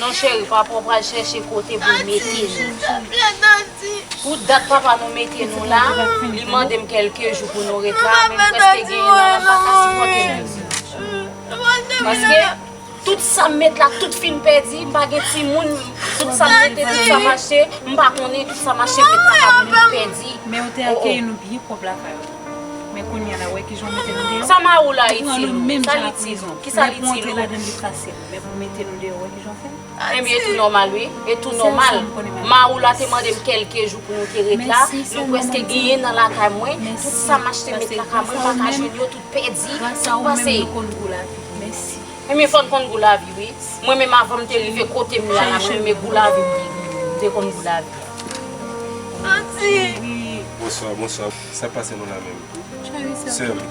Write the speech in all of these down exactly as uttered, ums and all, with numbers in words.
Non, cheri, papa w pral chèche kote pou l mete nou. Pou dat papa nou mete nou la, li mande m kèlke jou pou nou ret la, men m prèske genyen nan, m pa ka sipòte nou. Paske tout sa m met la, tout fin pèdi, m pa gen timoun, tout sa m mete, tout sa m achte, m pa konnen, tout sa m achte met la ka moun pèdi. Men ou te akeyi nou byen pwòp lakay ou. Men kounye a la, wè kijan w mete nou deyò. Sa Mawoula itil ou? Sa l itil ou? Kisa l itil ou? Lè pou antre ladan l li fasil, men pou mete nou deyò, wè kijan w fè. Ebyen, e tou nòmal, wi. E tou nòmal. Mawoula te mande m kèlke jou pou nou te ret la. Nou prèske genyen nan lakay mwen. Tout sa m achte met lakay mwen, m pa ka jwenn yo, tout pèdi, tout pase. Ebyen, fò n konn gou lavi, wi. Mwen menm, avan m te rive kote m ye a la, mwen menm, e gou lavi m te, m te konn gou lavi. Bonswa, bonswa. Sa k pase nou la menm? Sè m,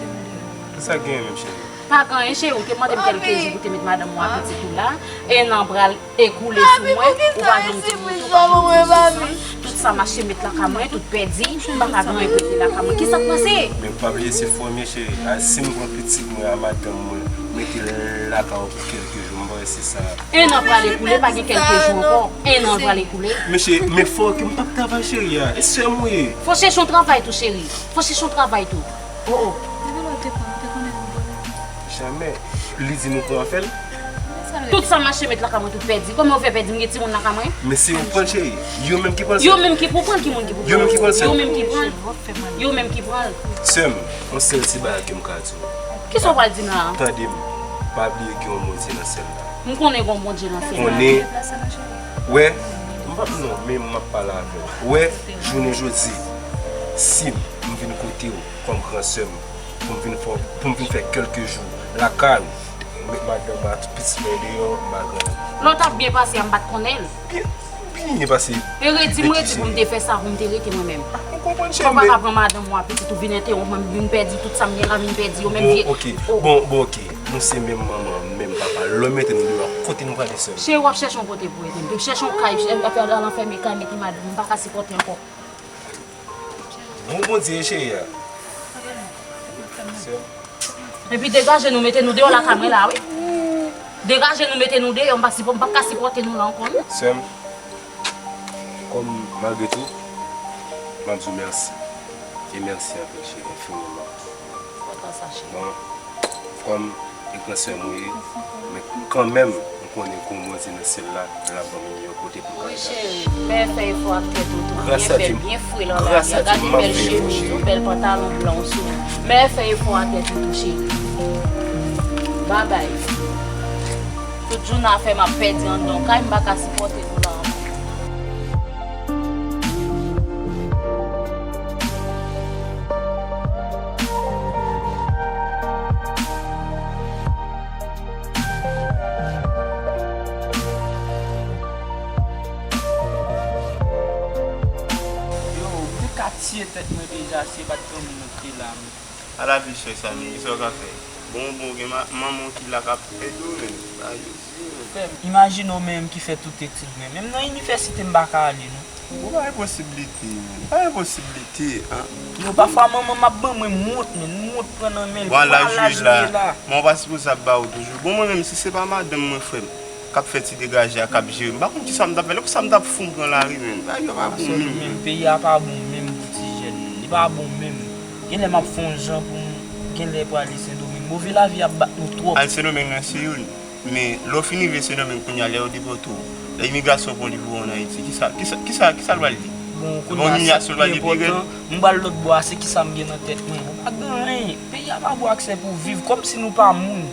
kisa k genyen menm, cheri? Pa gen anyen, cheri. Ou te mande m kèlke jou pou te met madanm ou ak pitit ou la. En an pral ekoule sou mwen, ou pa janm di mwen tou, pa janm di mwen tou. Tout sa m achte met lakay mwen, tout pèdi, m pa ka gen anyen pou rete lakay mwen. Kisa k pase? Men pa bliye se frè m ye, cheri. A, si m pran pitit mwen a madanm mwen, mete l lakay ou pou kèlke jou, m pa wè se sa. En an pral ekoule, pa gen kèlke jou ankò. En an pral ekoule. Men cheri, men fò ke m p ap travay, cheri a. E sè m ou ye. Fò chèche yon travay tou, cheri. Fò chèche yon travay tou. Oh, oh. Depi lè w te pran, ou te konnen pou m pran l? Jamè. Li di nou pran afè l. Tout sa m achte met lakay mwen, tout pèdi. Kòman w fè pèdi? M gen timoun lakay mwen. Men se yo k pran l, cheri. Yo menm ki pran l, sè m. Yo menm ki pou pran l, ki moun ki pou pran l? Yo menm ki pran l, sè m. Yo menm ki pran l. Yo menm ki pran l. Sè m, yon sèl ti bagay ke m ka di w. Kisa w pral di m la a? Tande m. Pa bliye gen yon Bondye nan syèl la. M konnen gen yon Bondye nan syèl la. Konnen. Wè, m p ap non, men m ap pale avè w. Wè, jounen jodi, si m vin kote w kòm gran sè m, pou m vin fè, pou m vin fè kèlke jou lakay ou, m met madanm ak pitit mwen deyò, m pa gen anyen. Lè w t ap byen pase a, m pa t konnen l. Byen, byen pase. E redi m redi pou m te fè sa, pou m te rete mwen menm. Ah, m konprann, cheri. Ou pa ka pran madanm ou ak pitit ou vin entewonp mwen, m vin pèdi tout sa m gen la, vin pèdi yo menm vye. Bon, ok. Bon, bon, ok. Nou se menm manman, menm papa. Lè w mete nou deyò, kote nou prale, sè m? Cheri, w ap chèche yon kote pou rete. M te chèche yon kay, al anfème kay, mete madanm, m pa ka sipòte ankò. Bon Bondye, cheri a. Sè m. Epi degaje nou, mete nou deyò lakay mwen la, wi. Degaje nou, mete nou deyò, m pa sipò-, m p ap ka sipòte nou la ankò, non. Sè m, kòm malgre tou, m ap di w mèsi. E mèsi anpil, cheri, enfiniman. Kontan sa, cheri. Bon, kòm e gran sè m ou ye, men kanmenm, m konnen gon Bondye nan syèl la, l ap ban m yon meyè kote pou m ka rete. Wi, cheri. Men fè efò ak tèt ou tou. Byen fè, byen fre nan lavi a. Gade bèl chemiz ou, bèl pantalon blan w sou ou. Men fè efò ak tèt ou tou, cheri. Babay. Tout jounen afè m ap pèdi anndan kay, m pa ka sipòte nou la ankò. Yo, m te ka tiye tèt mwen deja si e pa t granmoun nan ki te la, men. A lavi chè sa, men, kisa w ka fè? Bon, bon, gen ma-, manman w ki la k ap ede w, men. Ba Jezi, men. Frè m, imajine w menm ki fè tout etid mwen. Menm nan inivèsite m pa ka ale, non. Bon, pa gen posiblite, men. Pa gen posiblite, an. Yo, pafwa manman m ap ban mwen wont, men. Wont pran nan men l. Bon, a laj ou ye la. Men w pa sipoze ap ba w toujou. Bon, mwen menm, si se pa madanm mwen, frè m, k ap fè ti degaje a, k ap jere m, m pa konn kisa m t ap fè. Lè konsa m t ap fou, m pran lari, men. Bagay yo pa bon menm. Peyi a pa bon menm pou ti jèn. Li pa bon menm. Genlè m ap fè yon jan pou m genlè prale Sendomeng. Move lavi ap bat nou twòp. Al Sendomeng nan se youn. Men lè w fin rive Sendomeng kounye a, lè yo depòte w, lè imigrasyon pran w li voye w ann Ayiti, kisa, kisa, kisa, kisa l pral di? Bon, kounye a, sa k pi enpòtan, m pral lòt bò a, se kisa m gen nan tèt mwen. Ou pa gen anyen. Peyi a pa ba w aksè pou w viv, kòmsi nou pa moun.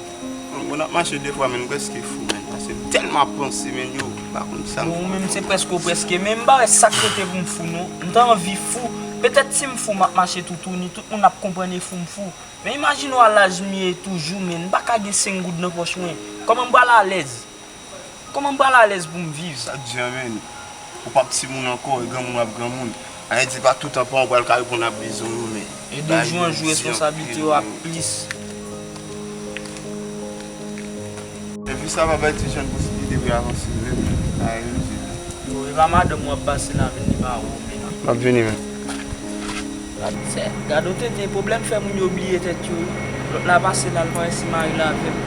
Bon, bon, n ap mache de fwa, men m prèske fou, men. Paske m tèlman ap panse, men, yo, m pa konn sa m fè. Bon, ou menm, se prèske w prèske, men m pa wè sa k rete pou m fou, non. M ta anvi fou. Petèt si m fou, m ap mache toutouni, tout moun ap konprann e fou m fou. Men imajine w a laj m ye toujou, men m pa ka gen senk goud nan pòch mwen. Kòman m pral alèz? Kòman m pral alèz pou m viv? Sa k di an, men. Ou p ap timoun ankò, e granmoun w ap granmoun. Sa vle di pa toutan paran w pral ka reponn ap bezwen w, men. E de jou an jou, responsablite yo ap plis. Epi sa pa bay ti jèn posiblite pou y avanse, men. Sa e rete. Yo, e pa madanm w ap pase la, men li pa wè w, men. M ap vini, men. Gad, sè, gad yon tenten pwoblèm fè moun yo bliye tèt yo, wi. Lòt la pase la, l pa wè si mari l avè l.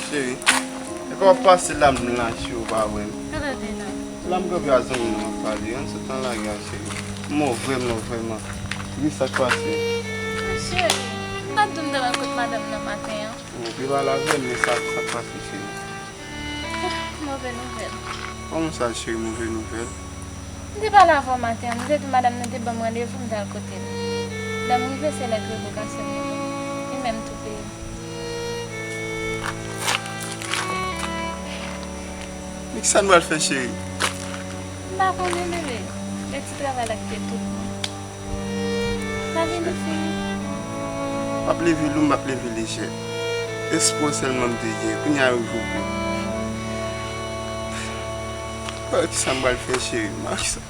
Cheri, e Kòman w ap pase la, m la, cheri, ou pa wè m? Sa w ap fè la? La m kanpe a zanmi m nan ap pale, ann sot nan lari a, cheri. M move, m move, man. Ki sa k pase? Ah, cheri, m pa t di w m t al kot madanm nan maten an? Ou te pale avè m, men sa, sa k pase, cheri? Ah, move nouvèl. Kòman sa, cheri, move nouvèl? M te pale avè w maten an, m te di w madanm nan te ban m randevou m t al kote l. Lè m rive, se lèt revokasyon l mwen ban m. Li menm tou peye m. Men kisa n pral fè, cheri? M pa konnen, bebe. Men ti travay la kite tout mwen. Lavi nou fini. M ap leve lou, m ap leve lejè. Espwa sèlman m te gen. Kounye a yo revoke m. Mari, kisa m pral fè, cheri? Mari, kisa?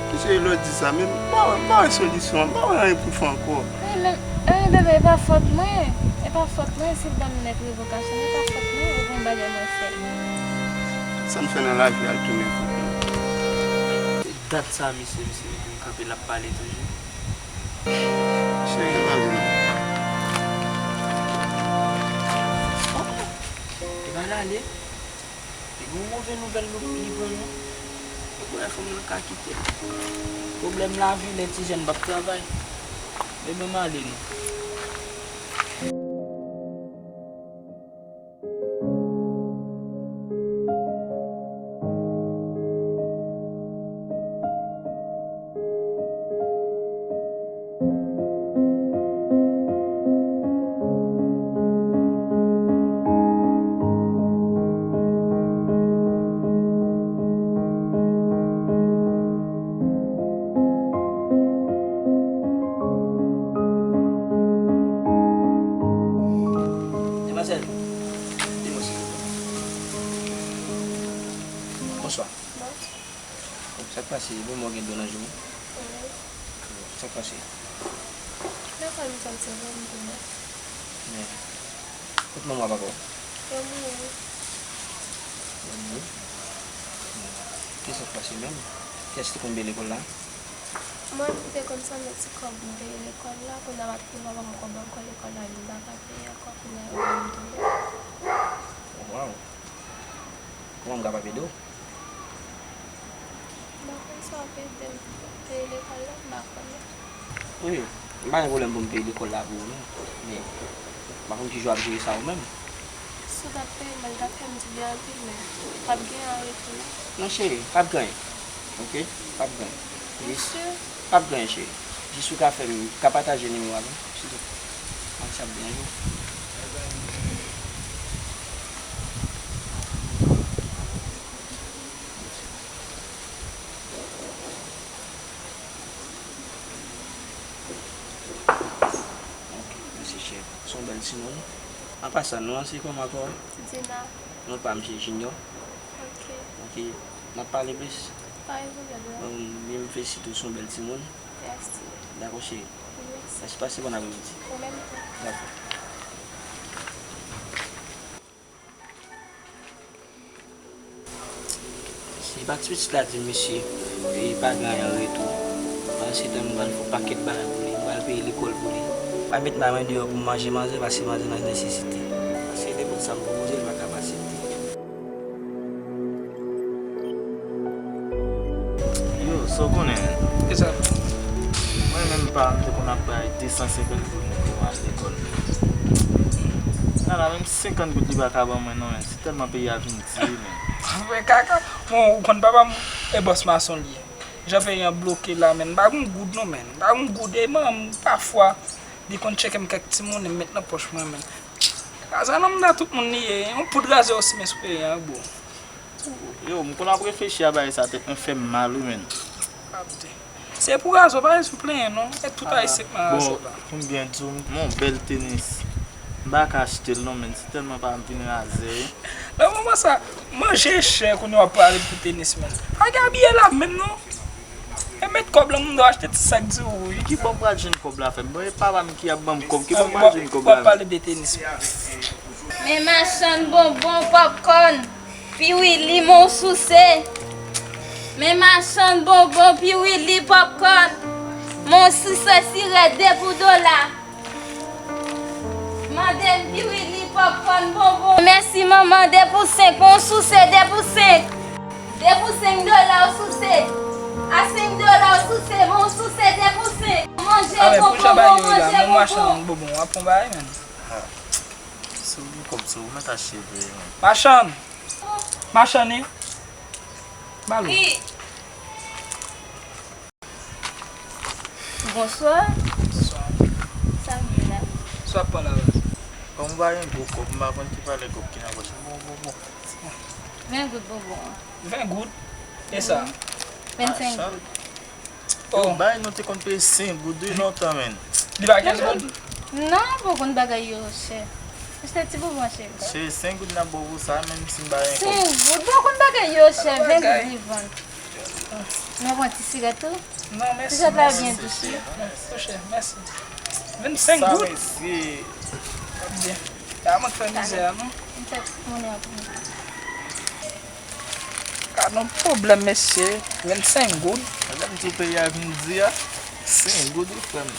Kisa lè w di sa menm? M pa wè, m pa wè solisyon an, m pa wè anyen pou m fè ankò. Wi, men, eh, bebe, e pa fòt mwen. E pa fòt mwen si l ban m lèt revokasyon, e pa fòt mwen, e pa yon bagay mwen fè. Sa n fè nan lavi a, l tounen fou. Dat sa, misye, misye mete m kanpe, l ap pale toujou. Cheri, ann ale non. Li pa ale. Li gon move nouvèl li pran non. Ou kwè fanm nan ka kite l? Pwoblèm lavi, lè ti jèn p ap travay. Men ban m ale non. Demwazèl, di mwen silvouplè. Bonswa. Bonswa. Sa k pase? Bon, mwen gen dlo nan je w. Wi. Sa k pase? Dakò, m santi vrèman tou mal. Men, kote manman w ak papa w? Yo mouri. Yo mouri? Kisa k pase menm? Kiyès ki te konn peye lekòl la? Mwen, m te konn sanble ti kòb m peye lekòl la, kounye a m ap peye papa m kòb ankò lekòl la, li pa ka peye ankò, kounye a yo ban m tou. Waw! Kòman m kapab ede w? M pa konn sa w ap ede m pou peye lekòl la, m pa konnen. Wi, m pa gen pwoblèm pou m peye lekòl la pou ou non. Men, m pa konn kijan w ap jere sa ou menm. Si w t ap peye m, li t ap fè m dibyen anpil, men p ap gen an retou non. Non, cheri, p ap gen anyen. Oke? P ap gen anyen. Jis, p ap gen anyen, cheri. Jis ou ka fè m, ka pataje nimewo a avè m, silvouplè. Mwen sa byen jou. Ok, mèsi, cheri. Se yon bèl timoun. An pasan, non an se kòman ankò? Dina. Non pa m se Junior. Ok. Ok, n ap pale plis. Pa gen pwoblèm non. Bon, byen, m felisite w, se yon bèl timoun. Mèsi. Dakò, cheri. Mèsi. Mèsi, pase bòn apremidi. Ou menm tou. Dakò. Se pa ti pitit la di misye, e pa gen anyen an retou. Pandan se tan, m pral fè yon pakèt bagay pou li, m pral peye lekòl pou li. Pa met manman deyò pou manje manzè, paske manzè nan nesesite. Paske nenpòt sa m pwopoze l, li pa ka aksepte. Yo, sa w konnen? Kisa? Mwen menm, paran m te konn ap bay de san senkant goud pou m al lekòl. Nana, menm senkant goud li pa ka ban mwen non, men. Tèlman peyi a vin di, men. Mwen kaka. Bon, ou konn papa m, e bòs mason li ye. Jan peyi an bloke la, men, m pa gon goud non, men. M pa gon goud, e manman m, pafwa, li konn tcheke m kèk ti monnen, m met nan pòch mwen, men. Razè nan manda tout moun li ye, yon poud razè osi, men sou peyi an, bro. Yo, m konn ap reflechi a bagay sa, tèt mwen fè m mal, wi, men. Pa vle. Se pou razè, pa vle sou plenyen non. E tout ayisyen k nan razè la. Bon, pou m byen di w, m yon bèl tenis. M pa ka achte l non, men se tèlman pa vin razè wi. Nan moman sa, manje chè kounye a w ap prale pou tenis, men. Pa gen abiye la menm non. E met kòb lan, moun dwe achte ti sak di w wi. Ki bò m pral jwenn kòb la, frè m? Bon, e papa m ki ap ban m kòb, ki bò m pral jwenn kòb la menm? W ap pale de tenis, men. Men machann bonbon, popcorn. Piwili, mon souse. Men machann bonbon, piwili, popcorn. Mon souse sirèt de pou dola. Mande m piwili, pòpkòn, bonbon. Mèsi manman, de pou senk. Mon souse de pou senk. De pou senk dola w souse. A senk dola w souse, mon souse de pou senk. Manje bonbon, manje bonbon. Machann bonbon, w ap pran bagay menm. Si w gen kòb, si w mèt achte vre menm. Machann! Machann, wi. Ba l. Bonswa. Bonswa. Sa m gen la? Sa w ap pran la la? Kòm m pa gen gwo kòb, m pa konn ki valè kòb ki nan pòch mwen. Bon, bon, bon. Ven goud bonbon an. Ven goud? E sa? Vennsenk goud. Oh. Yo, bay nou te konn peye senk goud wi lontan, menn. Li pa kenz goud? Non, bon, konn bagay yo chè. Achte ti bonbon cheri. Cheri, senk goud n ap ba w pou sa, menm si m pa gen kòb. Senk goud? Bon, konn bagay yo chè, ven goud li vann. Nou pran ti sirèt tou? Non, mèsi. Ti sirèt la byen dous wi. Mèsi, mèsi. Vennsenk goud? Sa, mesye. Byen. Pa mank fè mizè a, non. M fè monnen an pou nou. Gad yon pwoblèm, mesye. Vennsenk goud. Gade m sou peyi a vin di a. Senk goud wi, frè m.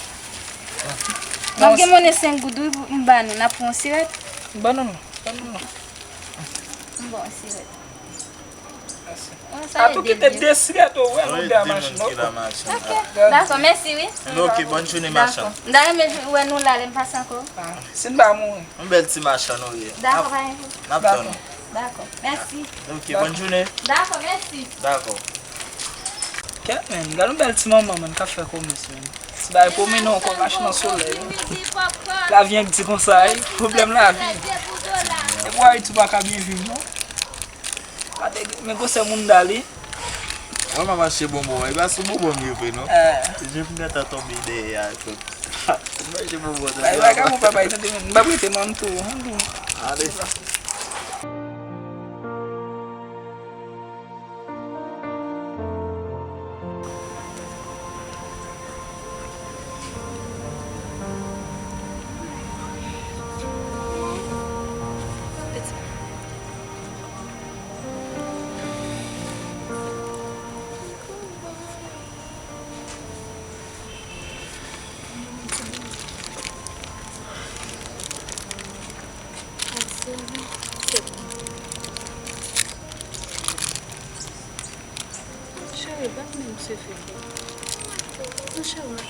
M ap gen monnen senk goud wi, m ba nou. N ap pran yon sirèt? Ban nou non. Ban nou non. M ba w yon sirèt. Mèsi. A tou kite de sirèt ou wè nou de a machin, ok. Ok, dakò, mèsi wi. Ok, bòn jounen machann. M ta renmen wè nou la lè m pase ankò. Si n pa mouri. Yon bèl ti machann ou ye. Dakò, pa gen pwoblèm. N ap tann ou. Dakò, mèsi. Ok, bòn jounen. Dakò, mèsi. Dakò. Kèt menn, gad yon bèl ti manman menn k ap fè komès menn. Ti bagay pwomennen ankò mache nan solèy. Lavi an di konsa wi, pwoblèm lavi. E pou Ayiti ou pa ka byen viv non. Gade, men gwosè mounda li. Mwen pa mache bonbon, e pa sou bonbon m ye vre non. Je m gentan tonbe dèyè a tout. Mwen mache bonbon. Bay bagay pou papa, tande menn, m p ap rete non, m tou, m tou. Ale. Cheri, pa t menm se fè. Non, cheri, mwen.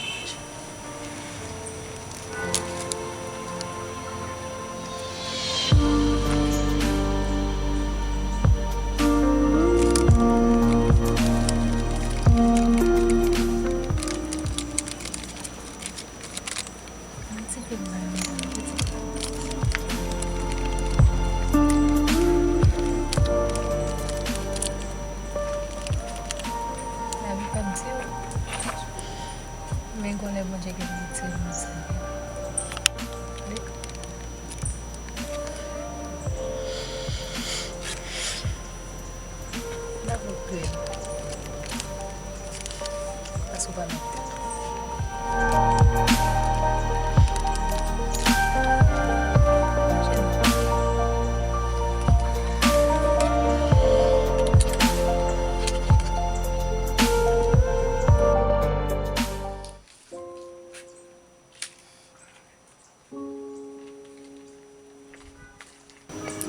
Lavi p ap di w. Men gon lè Bondye gen pou retire moun sa yo. Dakò, kriye. Paske w pa mèt.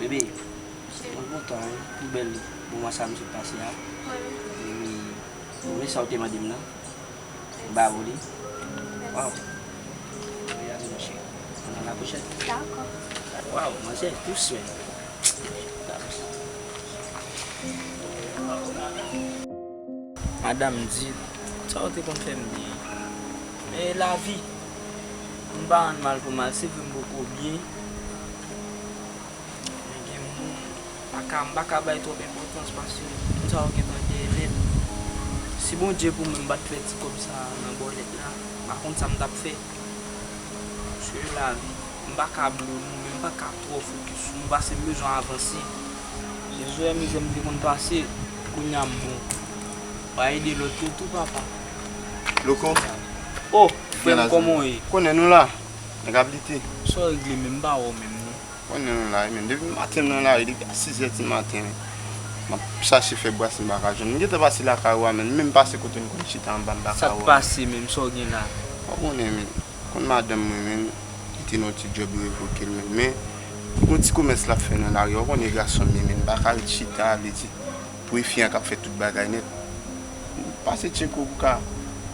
Bebe, mwen kontan wi pou bèl moman sa m sot pase a. Epi, ou renmen sa w te mande m nan? M ba ou li. Waw. Mèsi, mon cheri. Ann a la pwochèn. Dakò. Waw, manzè dous menm. Madanm di, sa w te konn fè m byen. Men lavi, m pa rann mal pou mal, se vre m poko byen. Men gen moun, m pa ka, m pa ka bay twòp enpòtans paske moun sa yo gentan dèyè nèt. Si Bondye pou mwen, m pa t fè ti kòb sa nan bòlèt la, m pa konn sa m t ap fè. Se lavi. M pa ka blo nou, men m pa ka twò fokis sou nou, paske m bezwen avanse. Jezi wè mizè m te konn pase, kounye a m bon. W a ede lòt yo tou, papa. Loko. Oh, frè m, kòman w ye? Konnen nou la. Nèg ap lite. Sa w regle menm, m pa wè w menm non. Konnen nou la, men depi maten m nan lari, depi a sis zè di maten. M ap chache fè brase, m pa ka jwenn. M gentan pase lakay ou a, menn. Menm pase kote n konn chita anba, m pa ka wè w. Sa k pase menm? Sa w gen la? Ou konnen, menn. Konn madanm mwen, menn. Li te nan yon ti djòb, yo revoke l, menn. Men, yon ti komès l ap fè nan lari a. Ou konnen gason m ye, menn. M pa ka ret chita, vle di, pou e fi an k ap fè tout bagay nèt. Pase tcheke w pou ka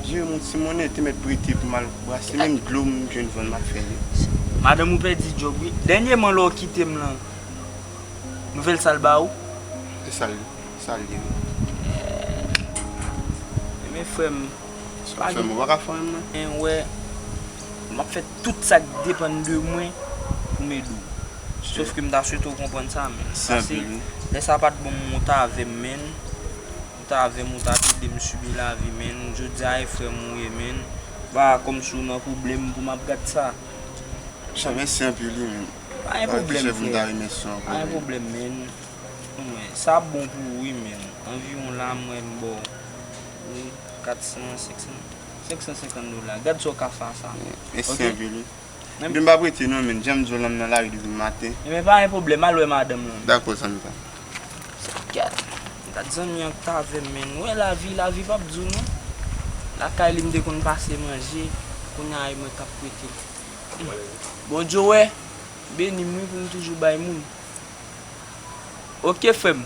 jere m yon ti monnen, te mèt prete pou m al brase, menm dlo m jwenn vann m ap fè li. Madanm ou pèdi djòb, wi. Dènyèman, lè w kite m lan, nouvèl sa l ba ou? E sa l, sa l ye, wi. Ebyen, frè m, frè m, ou pa ka fè anyen, non. Men wè, m ap fè tout sa k depann de mwen pou m ede w. Sòf ke m ta swete w konprann sa, menn. Pase, lè sa pa t bon, m ou t avè m, menn. Ou t avè m, ou ta ede m sibi lavi, menn. Jodi a, e frè m ou ye, menn. Pa kòmsi w nan pwoblèm pou m ap gad sa. Chan, mèsi anpil, wi, menn. Pa gen pwoblèm, frè. Pa gen pwoblèm, menn. Mwen, sa bon pou ou, wi, menn. Anviwon la, mwen, m ba w, wi, kat san, senk san, senk san senkant dola. Gad sa w ka fè ak sa. Mèsi anpil, wi. Menm m pa prete non, menn. Jan m di w lan, m nan lari depi maten. Ebyen, pa gen pwoblèm, al wè madanm lan. Dakò, zanmi pa m. Gad, gad zanmi an k t avè m, menn. Ou wè lavi, lavi p ap di w non. Lakay li m te konn pase manje, kounye a e mwen k ap prete l. Hmm. Bondye wè, beni m wi pou m toujou bay moun. Oke, frè m.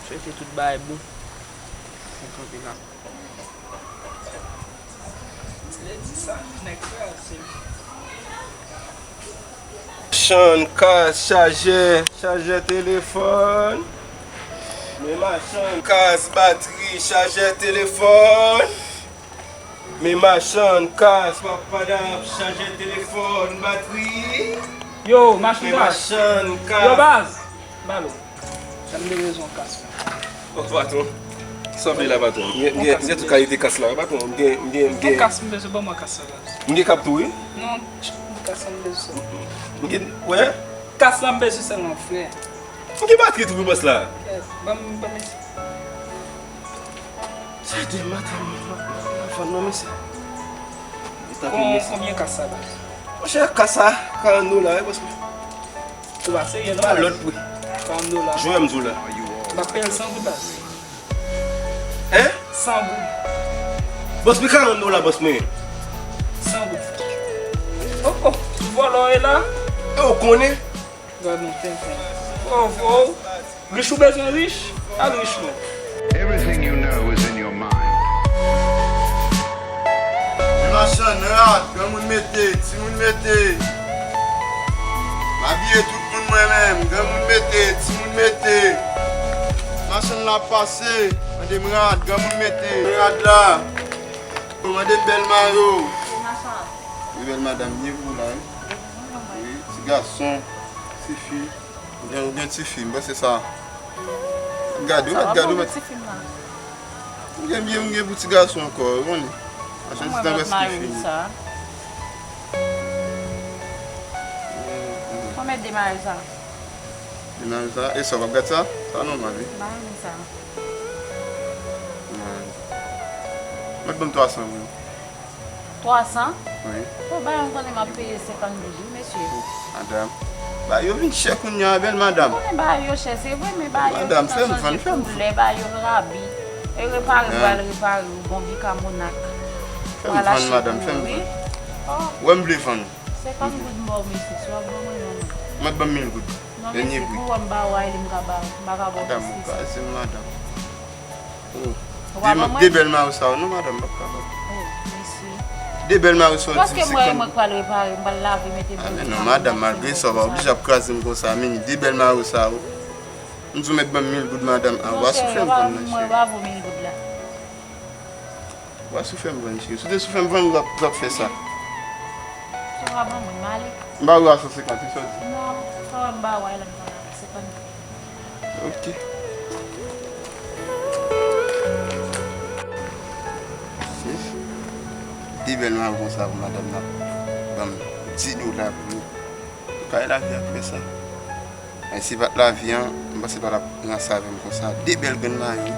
Swete tout bagay bon. Mwen kanpe la. Machann, kas, chajè, chajè telefòn. Men machann, kas, batri, chajè telefòn. Men machann, kas, papadap, chajè telefòn, batri. Yo, machann kas. Men machann kas. Yo, baz. Balo. Sa m te bezwen yon kas la. Oh, patwon. Sanble la, patwon. M gen, m gen, m gen tout kalite kas la, patwon. M gen, m gen, m gen. Yon kas m bezwen, ban mwen kas la, baz. M gen kap tou, wi. Non, yon kas la m bezwen sèlman. M gen, wè? Kas la m bezwen sèlman, frè. M gen batri tou pou bòs la. Frè, ban m, ban m isi. Sa de madanm, madanm vann non, mesye. Kon-, konbyen kas sa, baz? Monchè, kas sa, karant dola, wi, bòs mwen. Ou pa serye non, baz. Lòt pri. Karant dola. Jwè m di w la. M ap peye l san goud, baz. Hein? San goud. Bòs mwen, karant dola, bòs mwen. San goud. Oh, oh, vòlò e la. E ou konnen? Gad yon tenten. Oh, oh. Rich ou bezwen rich? Al rich non. Everything you know is in your mind. Men machann rad, granmoun mete, timoun mete. M abiye tout moun mwen menm, granmoun mete, timoun mete. Machann la pase, mande m rad, granmoun mete. Rad la. Mande m bèl mayo. Wi, bèl madanm, byen pou la, wi. Wi, ti gason, ti fi. Ou gen, ou gen tifi, m panse sa. Gade, ou mèt gade, ou mèt. Ou gen byen, ou gen pou ti gason ankò, ou konnen. Machann ti tan prèske fini. Konbyen de mayo sa? De mayo sa? E sa, w ap gade sa? Sa nòmal, wi. Ba nou sa. Nòmal. Mèt ban m twa san pou ou. Twa san? Wi. Bon, bay yon konnen m ap peye senkant goud, wi, mesye. Oh, madanm. Bagay yo vin chè kounye a, bèl madanm. Ou konnen bagay yo chè, se vre, men bagay yo gentan chanje koulè, bagay yo rabi. E repare, m pral repare w, bon, bikamonak. Fè m vann, madanm, fè m vann. Oh. Wè m vle vann. Senkant goud m ba w, mesye, si w ap ban mwen, non, non. Mwen ban m mil goud. Non, mesye, pou wè m ba w a, li m ka ba w, m pa ka ba w plis ke sa. Madanm, ou kraze m, madanm. Oh. De bèl mayo sa yo, non, madanm, m p ap kapab. Oh, mesye. De bèl mayo sa yo, di m senkant. Paske mwen, mwen k pral repare, m pral lave, mete bèl. Ah, men non, madanm, malgre sa, w pa oblije ap kraze m konsa, men de bèl mayo sa yo. M di w mèt ban m mil goud, madanm. Ah, w a soufè m vann nan, cheri. Mwen, w a vo mil goud la. W a soufè m vann, cheri. Si w te soufè m vann, w t ap, w t ap fè sa. Si w pa ban mwen, m ale. M ba ou a san senkant, wi, sa w di? Non, sa w m ba ou a, la, m ban la senkant. Ok. Sis. De bèl mayo konsa pou madanm nan ban m di dola pou li. Ou ka wè lavi apre sa. Men si pa t lavi an, m panse pa t ap ranse avè m konsa. De bèl grenn mayo.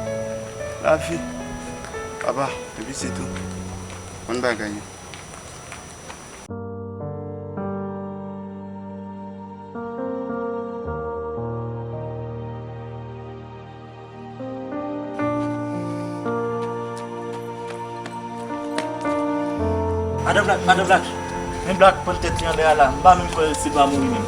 Lavi. Papa, epi se tou. Konn bagay yo. Madan Black, Madan Black. Men Black pran tèt li anlè a la. M pa menm kwè si l va mouri menm.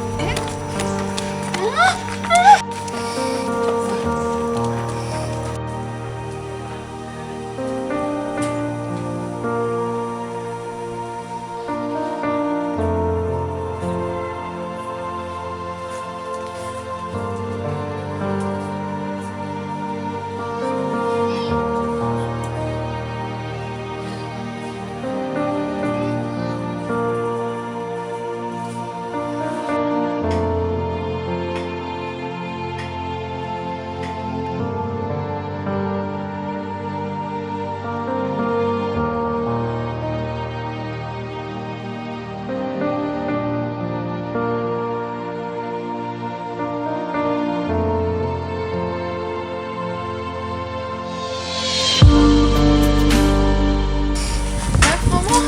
Black, manman.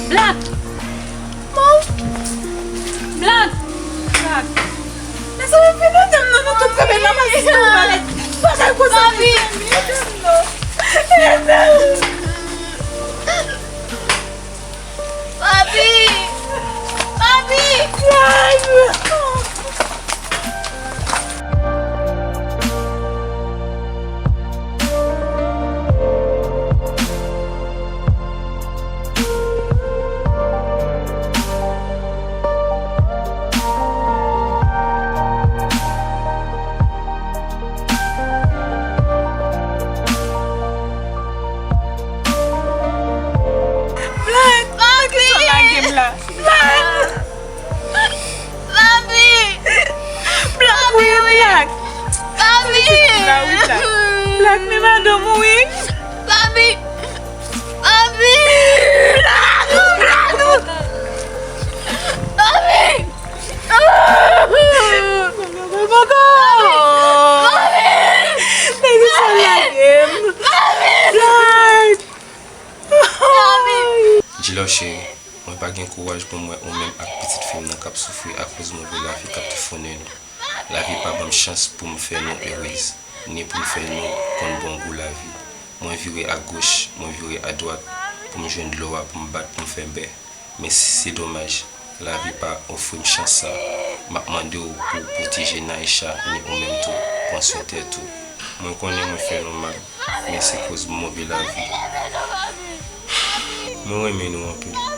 Black! Manman! Black! Black! Mezanmi, vin ede m non, nou tout kanpe nan masin nou bagay. Bagay konsa. Papi! Ede m non. Ede m. Papi! Papi! Black! Papi! Kisa w lage m la? Black! Papi! Black, wi, Black! Papi! Black, wi, Black! Black, men madanm ou, wi! Papi! Papi! Black! Black! Papi! Papi! Baby, sa lage m. Black! G-Love cheri, mwen pa gen kouraj pou m wè ou menm ak pitit fi m nan k ap soufri akoz move lavi k ap toufonnen nou. Lavi pa ban m chans pou m fè nou erez, ni pou m fè nou konn bon gou lavi. Mwen vire agoch, mwen vire adwat pou m jwenn dlo a pou m bat pou m fè bè. Men se domaj, lavi pa ofri m chans sa. M ap mande w pou w pwoteje Naïsha ni ou menm tou. Pran swen tèt ou. Mwen konnen mwen fè nou mal, men se koz move lavi. Mwen renmen nou anpil.